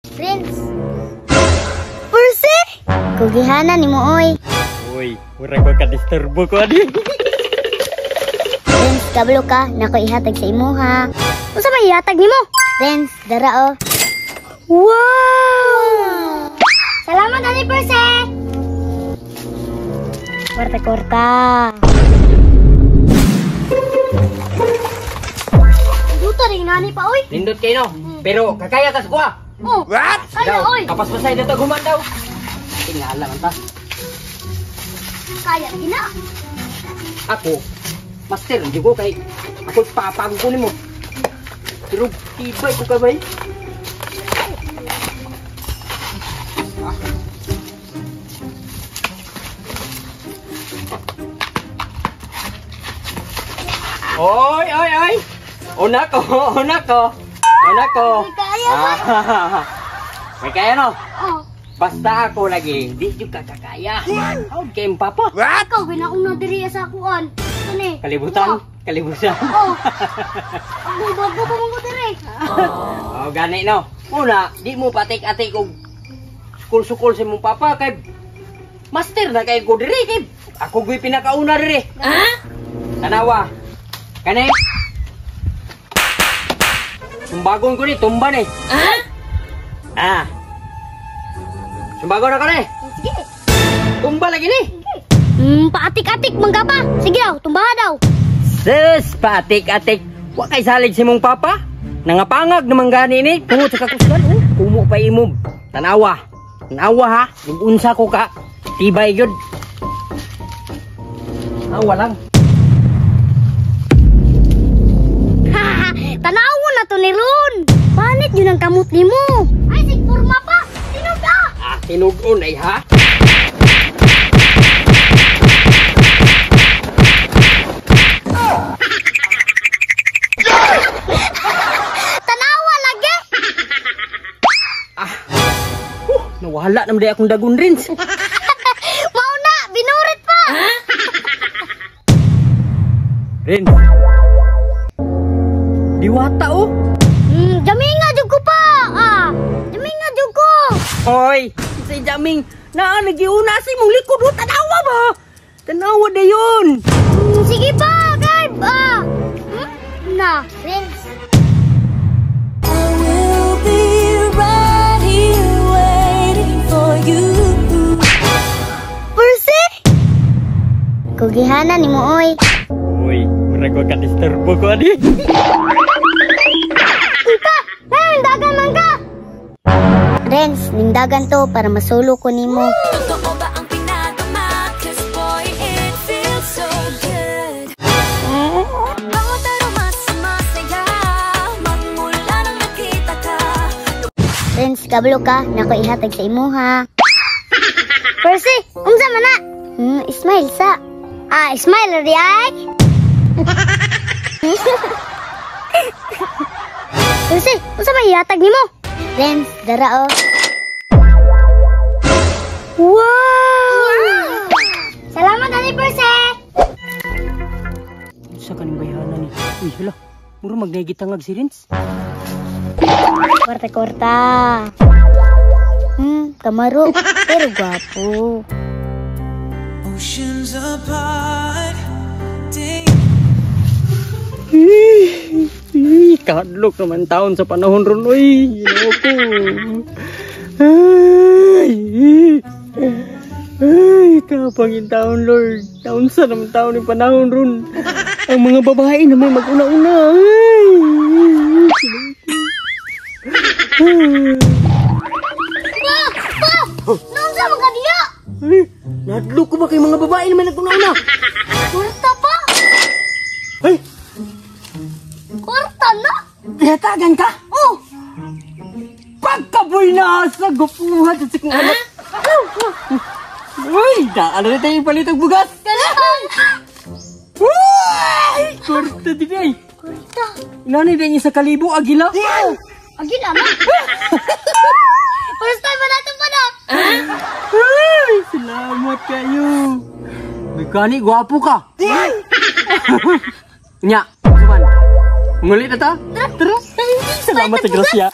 Prince. Percy! Kugihana ni mo, oy. Uy, murag ko ka-disturbo ko ani. Prince, kablo ka, nako ihatag sa imuha. Unsa may ihatag nimo? Prince, dara oh. Wow! Salamat ani, Percy. Korta-korta. Duta rin nani pa, oy. Nindot kay no. Pero kakaya ka sa kuha. Oh. What? Kaya, oy. Kapaspasay na to guman daw. Tingala man ta. Kaya gina. Ako, master, hindi ko kay ako papago ko nimo. Pero tibay ko kabay. Oy, oy, oy. Una ko, una ko. Una ko. May kaya ba? Ah, may kaya no? Oh. Basta ako lagi, di jud ka kakaya. How game papa? Ikaw ginauna diri sa kuan. Kani. Kalibutan, kalibutan. Oh. Ako bago pa mo diri. Oh, gani no. Una, di mo patik-atik og sukol-sukol sa imong papa kay master na kay ko diri kay ako gyud pinakauna diri. Ha? Tanawa. Kani. Sumbagon ko ni, tumba ni. Ha? Ah. Sumbagon na ko ni. Sige. Tumba lagi ni. Paatik-atik mangga pa. Sige daw, tumbaha daw. Sus, patik-atik. Wa kay salig si mong papa. Nangapangag naman gani ni. Tungod sa kakusgan, oh. Kumo pa imo. Tanawa. Tanawa ha. Unsa ko ka. Tibay gyud. Awa lang. Tanawa na to ni Ron. Panit yun ang kamot nimo. Ay, sig forma pa. Tinog ah. Ah, tinugon ay ha. Tanawa lagi. Ah. Nawala naman day akong dagon rins. Mao na, binurit pa. Rin. Diwata oh. Jaminga jud ko pa. Ah, jaminga jud ko. Oy, say jaming. Naa nagiuna sa imong likod oh, tanawa ba? Tanawa dayon. Sige pa, guard. Ah. Na, Prince. I will be right here waiting for you. Percy? Kugihana ni mo, oy. Uy, murag ko ka-disturbo ko ani. Ka, nindagan man ka. Renz, nindagan to para masulo ko nimo. Totoo ba ang pinadama? 'Cause boy, it feels so good. Bawat araw mas sumasaya, magmula nang nakita ka. Renz, kablo ka, nako ihatag sa imuha. Percy, unsa man na? Smile sa. Ah, smile ri ay. Percy, unsa may ihatag nimo? Renz, dara oh. Wow! Salamat ani, Percy. Unsa kaning bayhana ni? Uy, hala. Mura magnegitangag si Renz. Korta-korta. Kamaro, pero gwapo. Oceans apart, day Kahadlok naman taon sa panahon ron, oy. Ginoo ko. Ay, ay, kapangin taon, Lord. Taon sa naman taon yung panahon ron. Ang mga babae naman mag-una-una. Ay, Pa! Pa! Naunsa man ka diya? Ay, nahadlok ko ba kay mga babae naman nag-una-una? Kwarta pa! Ay! Kwarta na? Tinatagan ka? Oh! Pagkaboy na sa gupuhan sa sikong anak. Uy, daan na tayo palit og bugas. Ganahan! Uy! Kwarta din ay. Kwarta? Inani din sa kalibo, agila. Oh! Agila na! First time ba natin pa na? Ay, salamat kayo. May gani, gwapo ka. Nya, suman. Ngulit na ta? Tara. Salamat sa grasya.